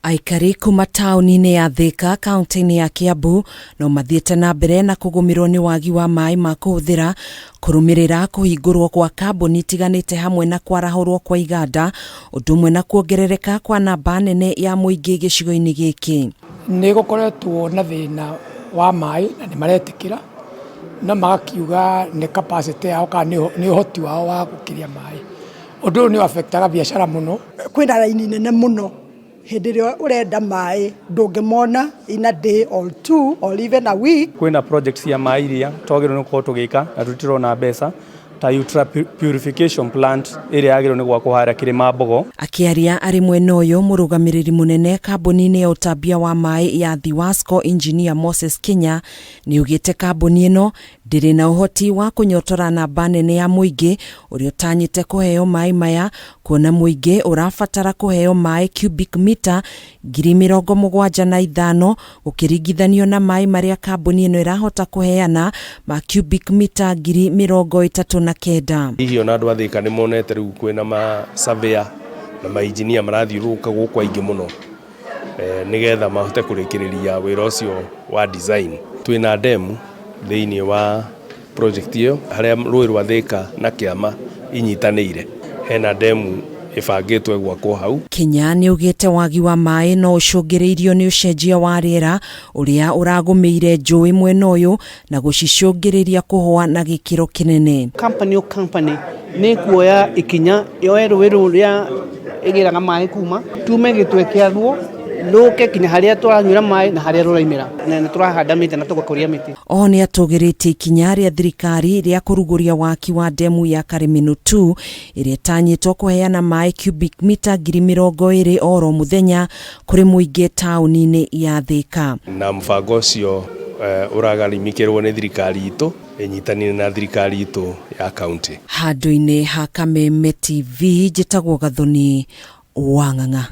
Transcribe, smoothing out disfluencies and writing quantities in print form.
Aikari kuma taũni-inĩ ya Thika kaunti-inĩ ya Kiambu no mathiĩte na mbere na kũgũmĩrwo nĩ wagi wa maĩ ma kũhũthĩra kũrũmĩrĩra kũhingũrwo kwa kambuni itiganĩte hamwe na kwarahũrwo kwa iganda ũndũ ũmwe na kuongerereka kwa namba nene ya mũingĩ gĩcigo-inĩ gĩkĩ. Nĩ gũkoretwo na thĩna wa maĩ na nĩ maretĩkĩra no magakiuga nĩ capacity yao kana nĩ ũhoti wao wa gũkĩria maĩ. Ũndũ ũyũ nĩ affect aga biacara mũno. Kwĩna raini nene mũno hĩndĩ ĩrĩa ũrenda maĩ ndũngĩmona in a day or two or even a week. Kwĩna project cia maĩ iria twagĩrĩirwo nĩ gũkorwo tũgĩka na tũtirona mbeca ta ultra purification plant ĩrĩa yagĩrĩirwo nĩ gwakwo harĩa Kĩrĩma Mbogo. Akĩaria arĩ mwena ũyũ, mũrũgamĩrĩri mũnene kambuni-inĩ ya ũtambia wa maĩ ya Thiwasco Engineer Moses Kinya nĩaugĩte kambuni ĩno ndĩrĩ na ũhoti wa kũnyotora namba nene ya mũingĩ ũrĩa ũtanyĩte kũheo maĩ maya kuona mũingĩ ũrabatara kũheo maĩ cubic mita 75,000 gũkĩringithanio na maĩ marĩa kambuni ĩno ĩrahota kũheana ma cubic mita 39,000. Hihi ona andũ a Thika nĩ monete rĩu kwĩna ma surveyor na ma engineer marathiũrũrũka gũkũ aingĩ mũno nĩgetha mahote kũrĩkĩrĩria wĩra ũcio wa design. Twĩna demu thĩinĩ wa project ĩyo harĩa rũĩ rwa Thika na Kĩama inyitanĩire, hena demu ĩbangĩtwo gwakwo hau. Kinya nĩaugĩte wagi wa maĩ no ũcũngĩrĩirio nĩ ũcenjia wa rĩera ũrĩa ũragũmĩire njũĩ mwena ũyũ na gũcicũngĩrĩria kũhũa na gĩkĩro kĩnene. Company o company nĩ kuoya ikinya yoe rũĩ rũrĩa ĩgĩraga maĩ kuma tume gĩtwe kĩaruo rũke kinya harĩa tũranyuĩra maĩ na harĩa rũraimĩra, na nĩ tũrahanda mĩtĩ na tũgakũria mĩtĩ. Oho nĩatũgĩrĩtie ikinya rĩa thirikari rĩa kũrugũria waki wa ndemu ya Karĩmĩnũ 2 ĩrĩa ĩtanyĩtwo kũheana maĩ cubic mita 20,000 oro mũthenya kũrĩ mũingĩ taũni-inĩ ya Thika. Na mũbango ũcio ũragarimikĩrwo nĩ thirikari itũ ĩnyitanĩire na thirikari itũ ya kaunti. Handũ-inĩ ha Kameme TV njĩtagwo Gathoni wa Ng'ang'a.